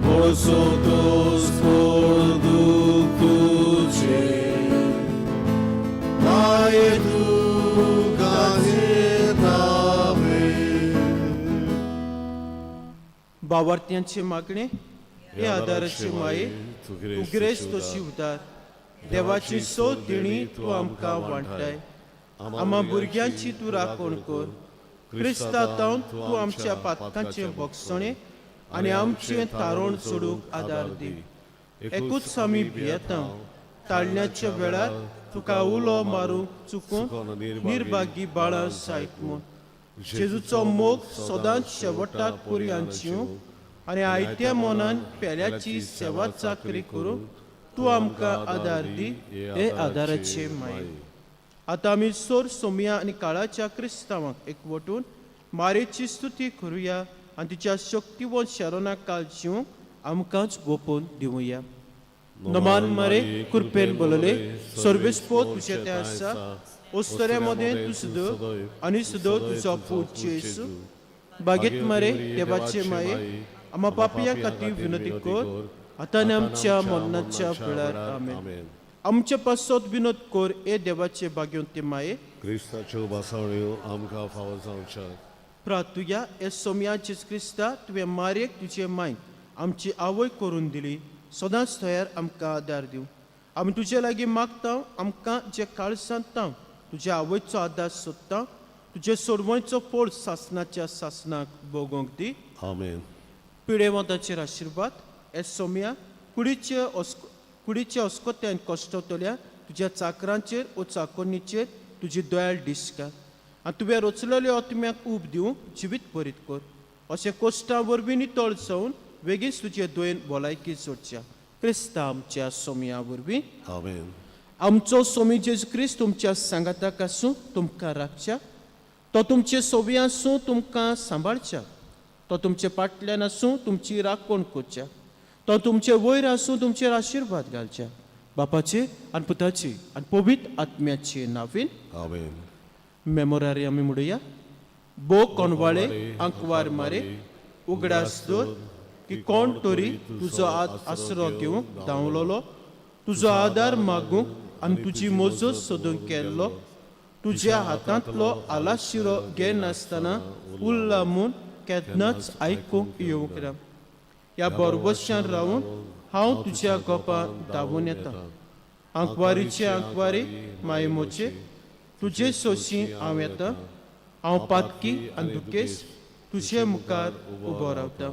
वर्सो तोस कोड दूख तुजें माये दुखाचेर दावे. बावार्थ्यांचे मागणे. हे आदाराचे माये, तूं गिरेस्त शिवदार, देवाची सोद देणी तूं आमकां वांट्टाय. आमा भुरग्यांची तूं राखण कर. क्रिस्ता तावन तूं आमच्या पातकांचें भोगसणें आनी आमचें तारण सोडूंक आदार दी. एकूच आमी भियेता, ताळण्याच्या वेळार तुका उलो मारूंक चुकून निर्भागी बाळां सायत म्हूण. जेजूचो मोग सदांच शेवटाक पुरयांची आनी आयत्या मनान पेल्याची सेवा चाकरी करूंक तूं आमकां आदार दी. हे आदाराचे माये. आतां आमी सोर सोमया आनी काळाच्या क्रिस्तांवांक एकवटून मारेची स्तुती करुया आनी तिच्या शक्तिवंत शरणाक काल जिवंक आमकांच गोपून दिवया. नमान मरे, कृपेन बोलले, सर्वेस्पोत तुजें तें आसा. ओस्तऱ्या मदें तूं सदो आनी सदो तुजो पूत जेजू. बागेत मरे देवाचे माये, आमा पापया खातीर विनंती कर, आतां आनी आमच्या मरणाच्या वेळार. आमेन. आमचे पासत विनोद कर, हे देवाचे भाग्यवंती माये. क्रिस्ताच्यो भासावण्यो आमकां फावो जावच्याक. प्रातुया. हे सोमया जेजू क्रिस्ता, तुवें मारयेक तुजे मायक आमची आवय करून दिली. सदांच थंयार आमकां आदार दिवं. आमी तुजे लागीं मागता, आमकां जे काळसांत तांव तुज्या आवयचो आदार सोदता, तुजे सोडवणचो फोड सासनाच्या सासनाक भोगोवंक दी. आमेन. पिडेवंताचेर आशिर्वाद. हे सोमया, कुडीचे अस्कोत्यान कश्टवतल्या तुज्या चाकरांचेर ओ चाकोन्नीचेर तुजी दयाळ दिसका आनी तुवें रचलेल्या आत्म्याक ऊब दिवंक जिवीत भरीत कर. अशें कोश्टां वरवीं नितळ जावन वेगींच तुजे दोयन भलायकी जोडच्या, क्रिस्ता आमच्या सोमया वरवीं. आमेन. आमचो सोमी जेजू क्रिस्त तुमच्या सांगाताक आसूं, तुमकां राखच्या. तो तुमचे सोबी आसूं, तुमकां सांबाळच्या. तो तुमचे पाटल्यान आसूं, तुमची राखण करच्या. तो तुमचे वयर आसूं, तुमचेर आशिर्वाद घालच्या. बापाचे आनी पुताचे आनी पवित्र आत्म्याचे नांवेन. आमेन. मेमोरारी आमी म्हणुया. बो कोणवाळे आंकवार मारे, उगडास दवर की कोण तरी तुजो आसरो घेवंक धांवलोलो, तुजो आदार मागूंक आनी तुजी मजत सोदूंक केल्लो. तुज्या हातांतलो आलाशिरो घेनासतना उरला म्हूण केन्नाच आयकूंक येवंक ना. ह्या बरबश्यान रावून हांव तुज्या गोपां धांवून येता. आंकवारीचे आंकवारी माये मोचे, तुजे सोशी हांव येता. हांव पातकी आनी दुखेस तुजे मुखार उबो रावता.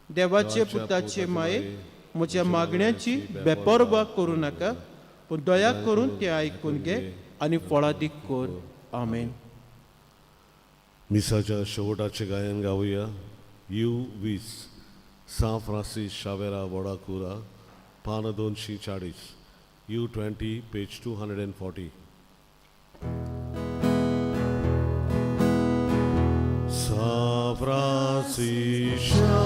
देवाचे पुताचे माये, म्हज्या मागण्याची बेपर्वा करूं नाका, पूण दया करून तें आयकून घे आनी फळादीक कर. आमेन. मिसाच्या शेवटाचें गायन गावया. You 20, सां फ्रांसीस शावेरा वडाकुरा, पान 240. U 20, page 240. Sa फ्रांसिशा.